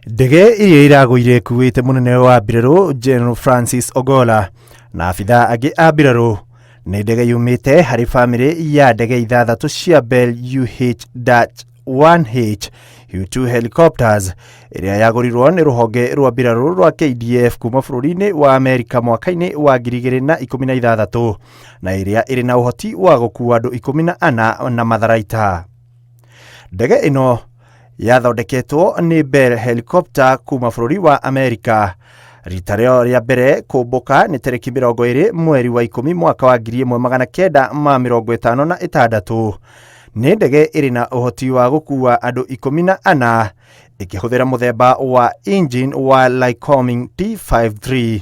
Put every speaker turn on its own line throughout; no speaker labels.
Ndege iria iragũire ĩkuĩte mũnene wa mbirarũ General Francis Ogolla na abithaa angĩ a mbirarũ nĩ ndege yumĩte harĩ bamĩrĩ ya ndege ithathatũ cia Bell UH-1H Huey-2 helicopters ĩrĩa yagũrirwo nĩ rũhonge rwa mbirarũ rwa KDF kuma bũrũri-inĩ wa Amerika mwaka-inĩ wa 2016 na ĩrĩa ĩrĩ na ũhoti wa gũkua andũ 14 na matharaita. Ndege ĩno yathondeketwo nĩ Bell Helicopter kuma bũrũri wa Amerika. Rita rĩao rĩa mbere kũmbũka nĩ tarĩki 20 mweri wa 10 mwaka wa 1956. Nĩ ndege ĩrĩ na ũhoti wa gũkua andũ 14 ĩkĩhũthĩra mũthemba wa engine wa Lycoming T53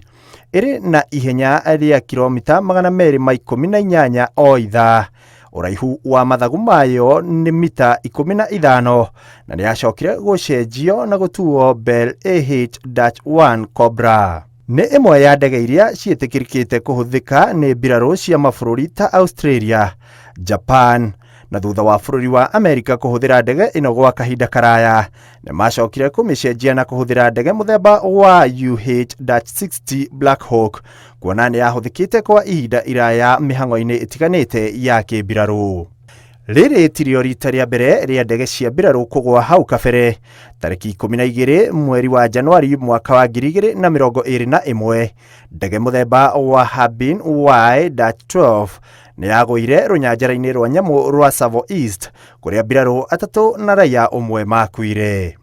ĩrĩ na ihenya rĩa kilomita 218 o ithaa. Ũraihu wa mathagu mayo nĩ mita 15 na nĩ yacokire gũcenjio na gũtuo Bell AH-1 Cobra. Nĩ ĩmwe ya ndege iria ciĩtĩkĩrĩkĩte kũhũthĩka nĩ mbirarũ cia mabũrũri ta Australia, Japan na thutha wa bũrũri wa Amerika kũhũthĩra ndege ĩno gwa kahinda karaya nĩ macokire kũmĩcenjia na kũhũthĩra ndege mũthemba wa UH-60 Black Hawk kuona nĩ yahũthĩkĩte kwa ihinda iraya mĩhang'o-inĩ ĩtiganĩte ya kĩmbirarũ. Rĩrĩ tirĩo rita rĩa mbere rĩa ndege cia mbirarũ kũgwa hau kabere. Tarĩki 12 mweri wa Januari mwaka wa 2021 ndege mũthemba wa Harbin Y-12 nĩ yagũire rũnyanjara-inĩ rwa nyamũ rwa Tsavo East kũrĩa mbirarũ atatũ na raia ũmwe makuire.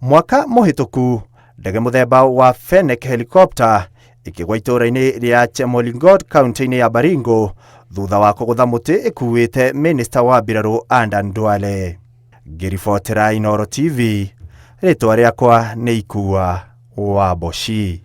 Mwaka mũhĩtũku ndege mũthemba wa Fennec helicopter ĩkĩgwa itũũra-inĩ rĩa Chemolingot kaunti-inĩ ya Baringo thutha wa kũgũtha mũtĩ ĩkuĩte minista wa mbirarũ Adan Duale. Ngĩribotera Inooro TV, rĩtwa rĩakwa nĩ Ikua wa Mboci.